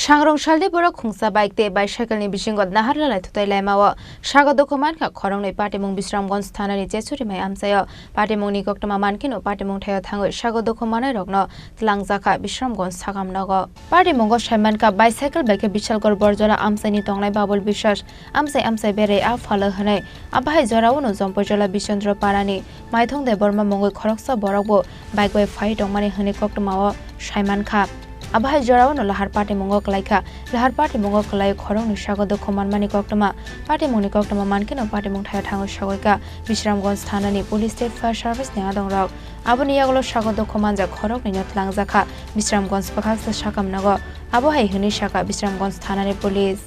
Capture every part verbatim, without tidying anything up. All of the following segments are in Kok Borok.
Sangrong salni borok khungsa bike tei bicycle ni bisingo nahar lalai thutai laimao. Sago dukhu mankha khoroknwi patimung Bisramganj thanani Chechuri mai amchaio. Patimungni koktwma mankhe no patimung thaio thangwi sago dukhu manai rokno twlangjakha Bisramganj sakam nogo. Patimungo saimankha bicycle bai khe Bishalgarh Borjola amchaini tongnai Babul Biswas amchai amchai berai a phalo hwnwi. Abahai jorao no Jompoijola Bisondro Parani Maithong Debbarma mungwi khoroksa borok bo bike bai phai tongmani hwnwi koktwmao saimankha. Abahai jorao no lahar patimungo kwlaikha. Lahar patimungo kwlai khoroknwi sago dukhu manmani koktwma. Patimungni koktwma mankhe no patimung thaio thangwi sagoikha Bisramganj thanani police tei fire service ni adongrok. Aboni yagulo sago dukhu manjak khoroknwi no twlangjakha Bisramganj bwkhaksa sakam nogo. Abo hai hwnwi sakha Bisramganj thanani police.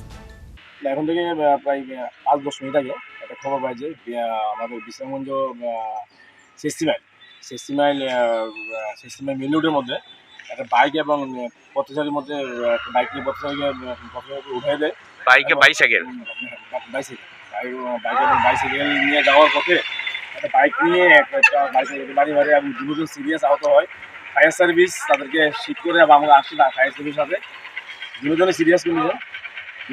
এখন থেকে, আহ, প্রায়, আহ, পাঁচ দশ মিনিট আগে একটা খবর পাই যে, আহ, আমাদের বিশ্রামগঞ্জ, আহ, সিক্সটি মাইল, সিক্সটি মাইল, আহ, আহ, সিক্সটি মাইল মেইন রোডের মধ্যে একটা বাইক এবং, আহ, পথচারীর মধ্যে, আহ, একটা বাইক নিয়ে পথচারীকে, আহ, পথচারীকে উঠিয়ে দেয়। বাইকে এবং বাইসাইকেল? উম, বাইসাইকেল। বাইক, আহ, বাইক এবং বাইসাইকেল নিয়ে যাওয়ার পথে একটা বাইক নিয়ে একটা, একটা বাইসাইকেল বাড়ি মারে এবং দুজন সিরিয়াস আহত হয়। ফায়ার সার্ভিস তাদেরকে শিফট করে আবার আমরা আসি না ফায়ার সার্ভিস সাথে। দুজনে সিরিয়াস কন্ডিশন,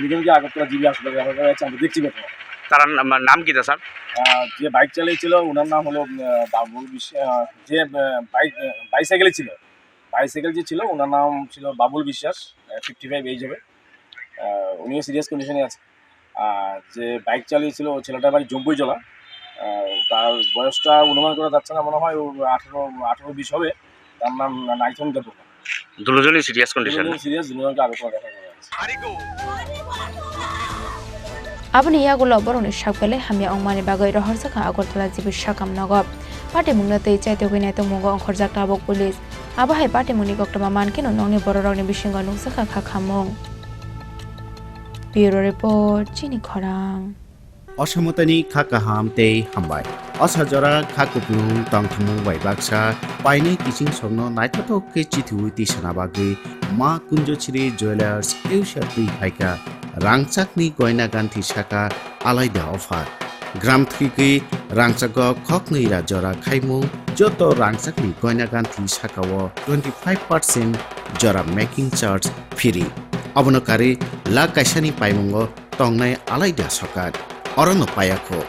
দুজনকে আগরতলা জিবি হাসপাতালে রেফার করা হয়েছে, আমরা দেখছি ঘটনা। তার নাম, নাম কি তা, স্যার? আহ, যে বাইক চালিয়েছিল, ওনার নাম হলো, আহ, বাবুল বিশ্বাস, আহ, যে, আহ, বাইক, আহ, বাইসাইকেলে ছিল, বাইসাইকেল যে ছিল, ওনার নাম ছিল বাবুল বিশ্বাস, আহ, ফিফটি ফাইভ এইজ হবে। আহ, উনিও সিরিয়াস কন্ডিশনে আছে। আর যে বাইক চালিয়েছিল, ওই ছেলেটার বাড়ি জম্পুইজলা। আহ, তার বয়সটা অনুমান করা যাচ্ছে না, মনে হয় ও আঠারো, আঠারো বিশ হবে। তার নাম নাইথন দেববর্মা। দুজনই সিরিয়াস কন্ডিশন। দুজনই সিরিয়াস, দুজনকে আগরতলা রেফার করা হয়েছে। Aboni yagulo borokni sak belai hamya wngmani bagwi rohorjakha Agartala G B sakam nogo. Patimungno twi chaitugwi naitokmungo ongkhorjak tabuk police. Abo hai patimungni koktwma mankhe no nokni bororokni bisingo nukjakha kha khamung. Bureau Report, Chini Khorang. Osamotani kha kaham tei hambai. Osa jora kha kupulung tongthumung bai baksa painai kiching sokno naithothok khe chithiwi tisana bagwi Ma Kunjochiri Jewellers eusa twi phaikha. Rangchakni goina ganthi saka alaida offer. Gram thwigwi rangchago khoknwi ra jora khaimung joto rangchakni goina ganthi sakao twenty five percent jora making charge free. Abono karwi lakh kaisani paimungo tongnai alaida sokat. Orono payakho.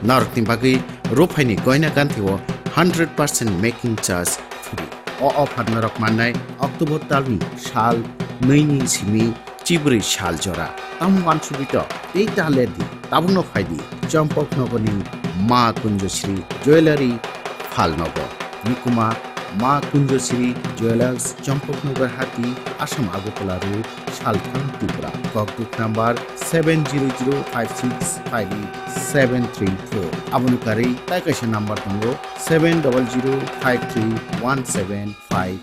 Norokni bagwi ruphaini goina ganthio hundred percent making charge free. O offer norok mannai October talni sal nwini simi chibrwi sal jora. Tamo wansugwi to tei ta lerdi. Tabukno phaidi Champaknagarni Ma Kunjochiri Jewellery Phalnogo. Nukuma Ma Kunjochiri Jewellers, Champaknagar Hati, Assam Agartala Road, Salthang, Tripura. Kokduk number seven zero zero five six five eight seven three four. Aboni karwi tai kaisa number tongo seven double zero five three one seven five eight.